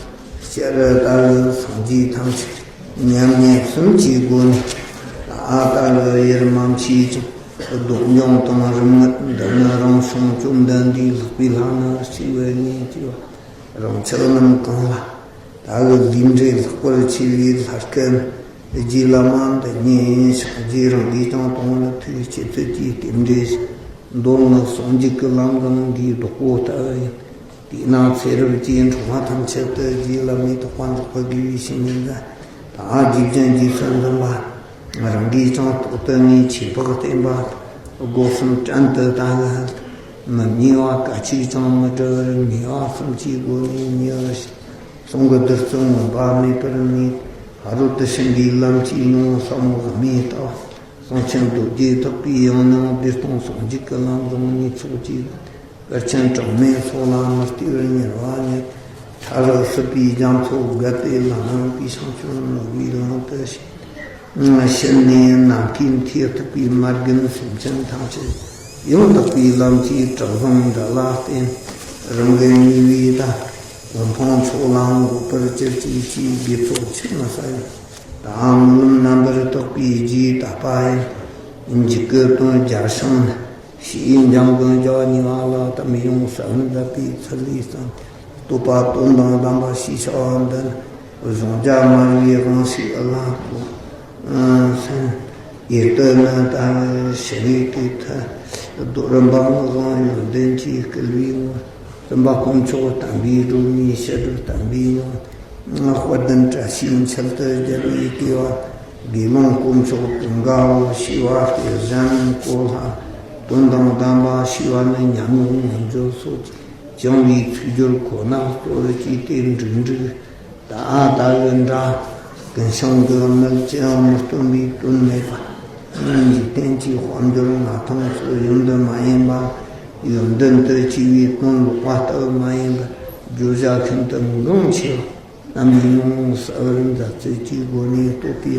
སྤྱིར་ལྟ་བའི་སངས་རྒྱས་ཐམས་ཅད་མཉམ་ཉིད་གསུམ་གྱི་སྒོ་ནས་ལ་ལྟ་བའི་དབྱེར་མ་མཆིས་ཀྱང་། སྡོམ་སྦྱོང་དང་རིམ་ལྔ་འདི་ནི་རང་བྱུང་བཅོམ་ལྡན་འདས་ལྷག་པའི་ལྷ་ནི་གཅིག་པུ་ཉིད་ཀྱི་རང་ཆགས་རྣམས་གང་ལ། ད་གི་ལུས་འབྲེལ་ལྷག་པར་ཆེ་བའི་ལྷ་སྐལ་རྗེ་བླ་མ་འདི་ཉིད་ཕྱག་རྗེས་རང་གིས་ཀྱང་དང་ནི་ཐུགས་ཆེ་ཚུལ་གྱིས་རྟེན་འབྲེལ་ཞིང་། མདོ་ནི་ཟུང་འཇུག་གི་ལམ་བཟང་འདིའི་བདག་པོ་ལྟ་བུ་ཡིན། དེས་ན་ཚེ་རབས་ཀྱི་འཁྲུངས་པ་ཐམས་ཅད་དུ་རྗེ་བླ་མའི་ཐེག་པ་འཇོག་པར་དགེ་བའི་བཤེས་གཉེན་ལ། ད་རྗེ་བཙུན་རྗེས་སུ་འཛིན་པ། རང་གིས་ཀྱང་རྟག་ཏུ་ངེས་ཆོས་འཕགས་བསྟེན་པ། སྒོ་གསུམ་བྲན་དུ་བཏང་ལ། མི་སྨྱོ་བ་སྐད་ཅིག་ཀྱང་མི་འདྲ་བར་ངེས་པ་གསུམ་གྱི་སྒོ་ནས་ཉེ་བར་ཞིག། གསུང་གི་བདུད་རྩི་མངོན་པ་མེད་པར་ངེས། ཕ་རོལ་ཏུ་ཕྱིན་པའི་ལམ་གྱི་ནང་ཟབ་མོ་དམིགས་ལྟ་བ། གསང་ཆེན་རྡོ་རྗེ་ཐེག་པའི་ཡང་སྙིང་བདེ་སྟོང་ཟུང་འཇུག་གི་ལམ་བཟང་ཉིད་ཚོགས་ཀྱི། དཀར་ཆེན་གྲངས་མེད་ཚོགས་ལ་མི་ལྟོས་པར་ཉེར་བ་ཉིད། ཕྲ་རགས་སྲིད་པའི་རྒྱ་མཚོ་བརྒལ་ཏེ་ལམ་རིམ་པའི་བྱང་ཆུབ་ནོར་བུའི་ལམ་དུ་ཕྱིན། ཕྱིན་ནས་ནམ་མཁའི་མཐས་གཏུགས་པའི་མ་རྒན་སེམས་ཅན་ཐམས་ཅད་ཡང་དག་པའི་ལམ་གྱི་གྲུ་གཟིངས་འདི་ལ་བརྟེན། རང་གི་ཉེ་བའི་ད་ མི་ཕམ་ཕྱོགས་ལའང་འགོད་པར་གྱུར་ཅིག་ཅེས་དགེ་ཚོགས་ཆེར་མི་བསགས་ཡང་། ད་སྨོན་ལམ་རྣམ་པར་དག་པའི་རྗེས་དག་པ་ཡིན། འཇིགས་སྐུལ་དོན་རྒྱ་སྲང་ན། ཞེས་འཇམ་མགོན་རྒྱལ་བ་གཉིས་པ་ལ་དམ་ཡོང་ས་བོན་མཛད་པའི་ཚུལ་ལས་བརྩམས་ཏེ། བསྟོད་པ་དོན་དང་ལྡན་པ་ཞེས་བྱ་བ་འདི་ནི། གཞུང་བརྒྱ་སྨྲ་བའི་དབང་ཕྱུག་ཨ་ལ་ཀོ་སན་ཡེ་ཏི་ནི་ད་ཞི་བའི་དུས་མཐའ། རྡོ་རིང་འབུམ་བཟང་ཡོན་ཏན་གྱིས་བསྐུལ་བའི་ངོར། བཙུན་པ་དཀོན་མཆོག་དམ་པའི་སྒྲོན་མེ་ཕྱི་དྲོ་བསྟན་པའི་ཡང་། དཔལ་ལྡན་བཀྲ་ཤིས་མཆེད་དུ་རྒྱལ་བའི་སྐྱེ་བ། དགེ་སློང་དཀོན་མཆོག་ཀུན་དགའ་བོ་ཞེས་པ་སྟེ་གཞན་གོ་ལྷ། དོན་དང་ལྡན་པ་ཞེས་པ་ནི་ཉམས་མྱོང་མངོན་བརྗོད་སོགས་ཀྱིས་བསྐྱངས་པའི་ཚིག་སྦྱོར་ཁོ་ན་གཙོར་བྱས་ཏེ་འབྲུག་འབྲུག་ད་ཨ་ད་གི་འདྲ། ཀུན་ཤང་གི་མིག་ཅིའང་མི་སྟོན་པའི་དོན་མེད་པ། འཇིག་རྟེན་གྱི་དཔལ་འབྱོར་མངའ་ཐང་སོགས་ཡོན་ཏན་མ་ཡིན་པ། ཡོན་ཏན་དུ་སྐྱེ་བའི་དོན་ལོག་པ་ལྟ་བུ་མ་ཡིན་པར་བརྗོད་བྱ་ཤིན་ཏུ་འགངས་ཆེ་བ་རྣམས་ཡོངས་གསལ་བར་མཛད་ཚུལ་གྱི་སྒོ་ནས་བསྟོད་པའི་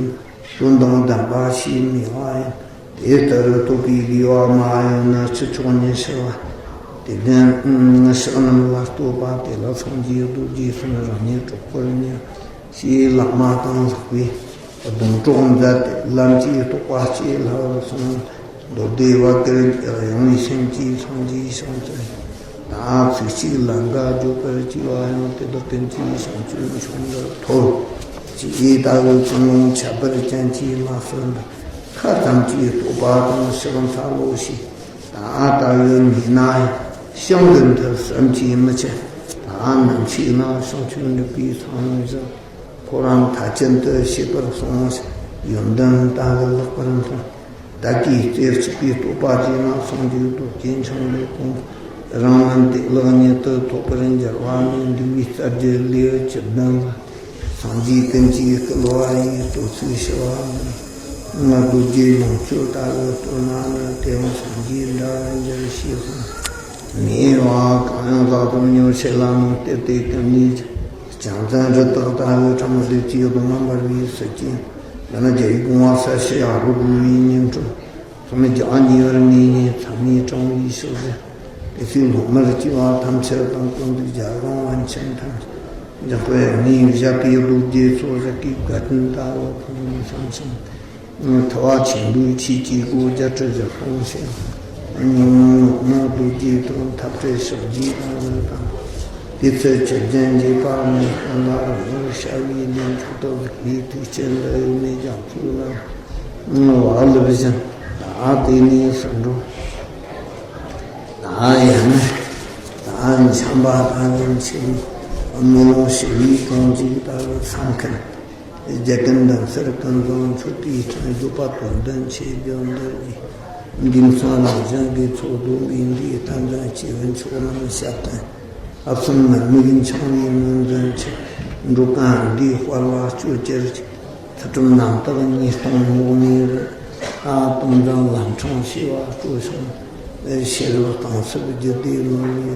དོན་དང་ལྡན་པ་ཞེས་སྨྲས་པ་ཡིན། དེ་ལྟར་བསྟོད་པའི་དགེ་བ་མ་ཡིན་ན་ཕྱི་ཕྱོགས་ཉི་ཤུ་བ། དེ་ལྟར་ཕྱག་རྣམས་ལ་བསྟོད་པ་དེ་ལ་སངས་རྒྱས་རྡོ་རྗེ་གསུམ་རང་ཉིད་གྲོགས་པར་ཉེ་བ་ཞེས་བླ་མ་དང་ལྷག་པའི་སྡོང་གྲོགས་མཛད་དེ། ལམ་གྱི་རྟོགས་པ་སྐྱེ་སླ་བར་གསུངས། མདོ་སྡེ་པ་ཀིར་ཡང་བའི་སེམས་ཀྱིས་སངས་རྒྱས་བྱང་ཆུབ་ད་ཚིག་གཅིག་ལ་འགའ་བརྗོད་པར་བགྱི་བ་ཡང་དེ་དག་ཀུན་གྱི་བྱང་ཆུབ་མཆོག་འདིར་ཐོབ། ཅེས་ལྟ་བུའི་ཀུན་སློང་ཁྱད་པར་ཅན་གྱིས་མ་ཟིན་པར་ཁ་ཙམ་གྱིས་བསྟོད་པ་དང་ཕྱག་འཚལ་ལོ་ཞེས། ད་ལྟ་བུའི་མི་ན་ཡང་བྱང་གི་མཐར་བསམ་གྱིས་མི་ཁྱབ། ད་ནམ་ཞིག་ན་བྱང་ཆུབ་འགྲུབ་པའི་སངས་རྒྱས་ཁོ་རང་མཐའ་ཅན་དུ་གཤེགས་པར་གསུངས། ཡོན་ཏན་ད་གི་ལེགས་པར་མཐོང་། བདག་གིས་རྩེ་གཅིག་པའི་བསྟོད་པ་བགྱིས་ན་སངས་རྒྱས་རྡོ་རྗེ་འཆང་གི་དགོངས་རང་ལམ་བདེ་བླག་ཉིད་དུ་ཐོབ་པར་འགྱུར་བ་ནི་འདུལ་བའི་རྩ་རྒྱུད་ལེའུ་བཅུ་བདུན་ལ། སངས་རྒྱས་ཀུན་གྱིས་བསྐུལ་བ་ཡི་བསྟོད་ཚིག་ཞུ་བ་ནི། རྡོ་རྗེ་ལོངས་སྤྱོད་ལྟ་བུའི་བསྟོད་ན་ནི། དེ་ཡང་སངས་རྒྱས་འདྲ་བར་འགྱུར་ཞེས་གསུངས། མེ་བ་གང་ཡང་བཟའ་དང་ཉོ་ཆེ་ལ་མང་སྟེར་ཏེ་ཀུན་ནས་ཀྱང་། བྱང་བཙན་རི་དྭགས་ལྟ་བུའི་ཕྲ་མོ་སྡེ་བཅུའི་གདོང་ལ་འབར་བའི་ཟིལ་གྱིས། ཡང་ན་རྒྱལ་བའི་དགོངས་པ་གསལ་བྱེད་ཡ་རབས་རྒོད་པའི་སྙིང་ཁྲོད། ཚོགས་མི་བརྒྱ་ཉེ་བར་ངེས་ནས་མཚམས་མེད་དྲང་བའི་ཕྱག་རྫས། དེ་ཚེ་སློབ་མར་སྐྱེ་བ་ཐམས་ཅད་དང་། ཀུན་ཏུ་རྒྱལ་དབང་པཎ་ཆེན་ཐམས་ཅད། འཇམ་དཔལ་ངས་བཞད་པའི་རྡོ་རྗེ་མཚོ་བཞག་གི་བཀའ་དྲིན་ལྟ་བུ་ཕུང་ནས་བསམ་ཞིང་། ཐུབ་པ་ཆེན་པོའི་ཆོས་ཀྱི་སྒོ་བརྒྱད་ཁྲི་བཞི་སྟོང་ཞིང་། ཉོན་མོངས་རྡོ་རྗེ་དང་འཐབ་བྲལ་ཕྱག་རྒྱའི་དང་ལུགས་དང་། དེ་ཚེ་ཆོས་ཅན་འབྱེད་པ་ནི་ཀུན་ལ་རང་ངོར་ཤར་བའི་གནས་མཆོག་ཏུ་གཟིགས་པའི་ཐུགས་རྗེ་འདི་ཡོད་མེད་རྒྱ་མཚོའི་ལམ། བ་ལུ་བཞིན་ད་དེ་ནས་སུ་འགྲོ། ད་ཡང་ན་ད་འཆམ་པ་ད་ཡང་ཆེ་བའི་དམུས་ལོང་ཞི་བའི་གྲོང་ཁྱེར་ལྟ་བུ་ས་མཁན། རྒྱ་ཀུན་འདུན་སར་ཀུན་བཟང་མཆོད་པའི་སྤྲིན། བརྗོད་པ་དོན་ལྡན་ཆོས་བརྒྱུད་འདིར་གྱིས། འདི་མཚོན་རང་གཞན་གྱི་ཚོགས་བསྡོམས་པའི་འདིའི་གཏན་ཚན་སྐྱེས་བུ་མཆོག་རྣམས་ཞབས་བརྟན། ཨ་བསམ་ནམ་མིག་འཆང་བའི་ངོས་འཛིན་ཆེ། འགྲོ་ཀུན་འདིའི་དཔལ་བ་སྤྱོད་གྱུར་ཅིག་ཚུལ་ཁྲིམས་རྣམ་དག་ཉེས་ལྟུང་རྙོག་མའི་རི། ཨ་སྟོང་འཛིན་ལམ་འཕྲང་ཤེས་པ་སྤྲོ་ཞིང་། ཤེས་རབ་གཏིང་ཟབ་རྒྱུད་སྡེ་ནོར་བུའི།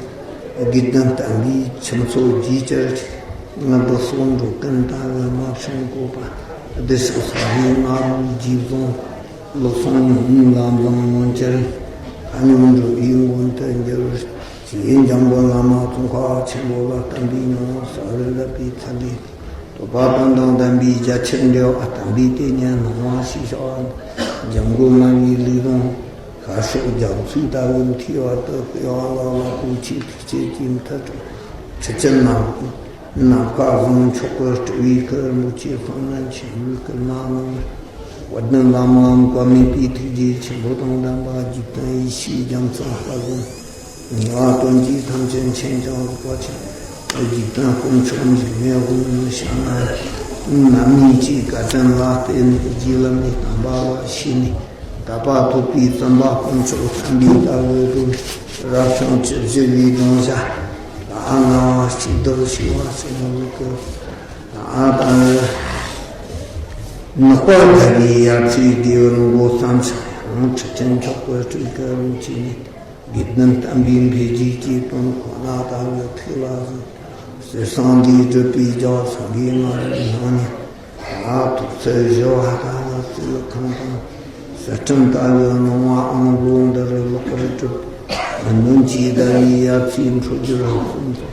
དགེ་ལྡན་བསྟན་པའི་ཁྱུ་མཚོ་རྒྱས་གྱུར་ཅིག་ང་བདག་སོགས་འགྲོ་ཀུན་ལྟ་བུ་མ་བྱུང་བཀོད་པ། བདེ་གཤེགས་སངས་རྒྱས་མངའ་རིས་རྗེས་བཟུང་། ལུགས་གསུམ་ཉམས་ལེན་ལམ་བཟང་མངོན་གྱུར། ཐ་སྙད་འགྲོ་བའི་མགོན་དུ་འགྱུར། ཞེས་འཇམ་མགོན་བླ་མ་ཙོང་ཁ་པ་ཆེན་པོ་ལ་བསྟན་པའི་མྱོང་བ་གསལ་བར་མཛད་པའི་ཚུལ་ལས། བསྟོད་པ་དོན་དང་ལྡན་པའི་རྒྱ་ཆེར་འགྲེལ་བ་བསྟན་པའི་དེ་ཉིད་སྣང་བ་ཞེས་བྱ་བ་ནི། འཇམ་མགོན་སྨྲ་བའི་ལུས་དང་། ཤར་ཕྱོགས་རྒྱ་མཚོའི་ལྟ་བུ་མཐོ་བ་དུ་སྤེལ་བ་ལ་ལ་གོ་ཆེ་ཐུགས་རྗེ་ཀྱི་མཐུ་དྲངས། ཁྲི་ཆེན་ནམ་ནམ་མཁའ་བཟང་མཆོག་གི་སྤྲུལ་བའི་སྐུ། རིན་པོ་ཆེ་གསུང་རྣམས་ཆེན་པོའི་སྐུ་ན་གནང་བར། དཔལ་ལྡན་བླ་མའམ་བཀའ་མེད་པའི་ཐུགས་རྗེ་ཆེན་པོ་དང་ལྡན་པ་འཇིག་རྟེན་ཡེ་ཤེས་རྒྱ་མཚོའི་དཔལ་བཟང་། ངེས་པ་དོན་གྱི་ཐམས་ཅད་མཁྱེན་ཅིང་རིག་པ་ཆེན། འཇིག་རྟེན་དཀོན་མཆོག་འཇིགས་མེད་དབང་མི་ཤེས་ན། ནམ་ཉིད་ཀྱི་བཀའ་དྲིན་ལ་བརྟེན་ནས་རྗེ་བླ་མའི་བསྟན་པ་ལ་ཞུགས་ནས། དད་པ་ཐོབ་པའི་བཙུན་པ་དཀོན་མཆོག་བསྟན་པའི་ལྟ་བའི་སྒྲོན། རབ་བྱུང་བཅུ་བཞི་པའི་སྒྲོན་ཞྭ་ལ་ལྔ་བ་གཅིག་བདག་ཞེས་པ་ཟེར་བའི་སྐུ། ལ་དང་ནག་པ་དགའ་བའི་ཡར་ཚེས་དགེ་བར་འགོད་ཙམ་ཞིག་ཡང་ཁྲི་ཆེན་མཆོག་གི་སྤྲུལ་སྐུ་རིན་ཆེན་ནས། དགེ་ལྡན་བསྟན་པའི་འཕེལ་རྒྱས་ཀྱི་དོན་ཁོ་ན་ལྟ་བུའི་ཐུགས་ལ་བཟུང་། གསེར་ཟངས་འདིས་གྲུབ་པའི་རྒྱལ་བ་སངས་རྒྱས་མངའ་རིས་སྣང་བརྙན་ལ་ཐོག་ཚད་བཞི་བ་ལྟ་བུ་གཙུག་ལག་ཁང་དང་། གསེར་ཕྲེང་ལྟ་བུའི་སྣང་བའང་ལོ་འདིར་ལེགས་པར་གྲུབ། མི་ནོན་གྱི་ཟླ་བའི་ཡར་ཚེས་འཕྲོད་སྦྱོར་གསུམ་དང་།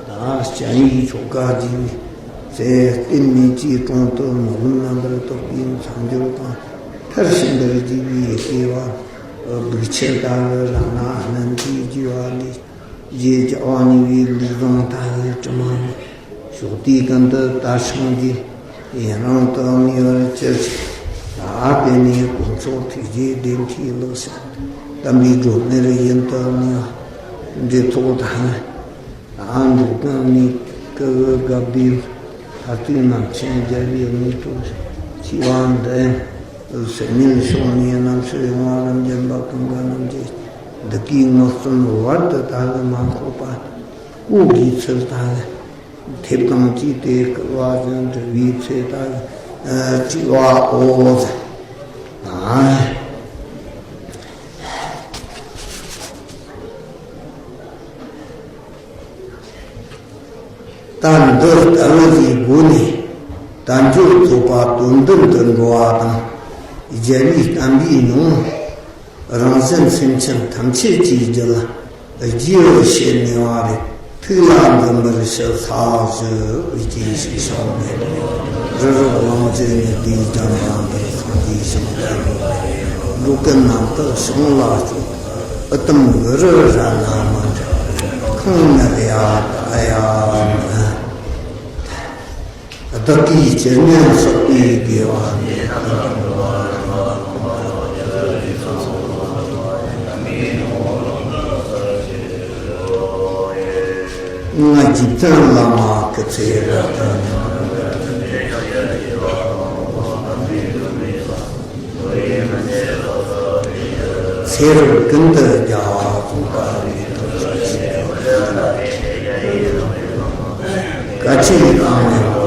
ད་ སྤྱན་ཡིག་ཆོ་ག་བགྱིས་པའི་ཚེ། རྟེན་མེད་ཀྱི་དྲུང་དུ་སྨོན་ལམ་རྣམ་པར་རྟོག་པའི་མཚམས་སྦྱོར་དང་། མཐར་ཕྱིན་པར་བགྱིས་པའི་སྐྱེ་བ་སྦུག་ཆེན་ལྟ་བུ་རང་སྣང་རྣམ་འཕྲུལ་བགྱིས་པ་ལས། རྗེ་རྒྱལ་བ་གཉིས་པའི་ལུས་བཟང་ལྟ་བུའི་དྲི་མ་ནི། ཕྱོགས་དུས་ཀུན་ཏུ་དར་ཞིང་རྒྱས། ཡུན་རིང་དུ་གནས་པར་གྱུར་ཅིག། ད་དེ་ནས་དཀོན་མཆོག་ཐུགས་རྗེའི་བདེན་བྲལ་ལེགས་བཤད། དམ་པའི་སྒྲོན་མེར་ཡུན་དུ་གནས་པ། འབྲེལ་ཐོགས་དང་། ད་འགྲོ་ཀུན་གནས་སྐབས་དགའ་བདེ། མཐར་ཐུག་རྣམ་མཁྱེན་རྒྱལ་བའི་དངོས་གྲུབ་ཆེ་བ་འདི། སེམས་ཉིད་ཕྱོགས་ནས་རྣམ་ཤེས་ཡོངས་རབ་འབྱིན་པ་ཀུན་དགའ་རྣམས་ཀྱི། བདུད་ཀྱི་མངལ་གསུམ་བར་དུ་ད་གི་མ་འཁོད་པ། གོ་དགོས་ཚུལ་ད་གི། མཐེབ་དང་བཅས་ཏེ་བསྐུལ་བ་བཞིན་དྲི་བའི་ཚེ་ད་གི། དྲི་བའོ། ད་འདི་ལྟ་བུ་ཞིག་སྒོ་ནས་དལ་འབྱོར་རྫོགས་པ་དོན་མདུན་དུ་འགྲོ་བ་དང་། རྒྱལ་བའི་བསྟན་པའི་མྱོང་རང་བཞིན་སེམས་ཅན་ཐམས་ཅད་ཀྱི་རྒྱུད་ལ་རྒྱས་པར་བཤད་ནུས་པ་རེད། ཐུགས་ལ་འཛིན་པར་ཞུ་ས་ཞུ་རྒྱས་ཤིག་བྱུང་ནས། རི་རབ་གླིང་བཞི་ཉི་ཟླའི་རྒྱང་རིང་དུ་སངས་རྒྱས་ཞིང་དུ་འགྲོ་ཀུན་རྣམ་དག་བྱུང་ལ་སྤྱོད། ཨུ་དུམ་གུ་རུ་ར་ན་མ་འདྲ། ཁོང་ནི་ཡ་ད་ཡ་ན། བདག་གིས་ཅི་སྙམ་བསགས་པའི་དགེ་བ་འདི། ང་རྗེ་བཙུན་བླ་མ་སྐུ་ཚེ་རབ་དང་། ཚེ་རབས་ཀུན་ཏུ་རྒྱལ་བ་དང་། བཀའ་ཆོས་དང་ནི།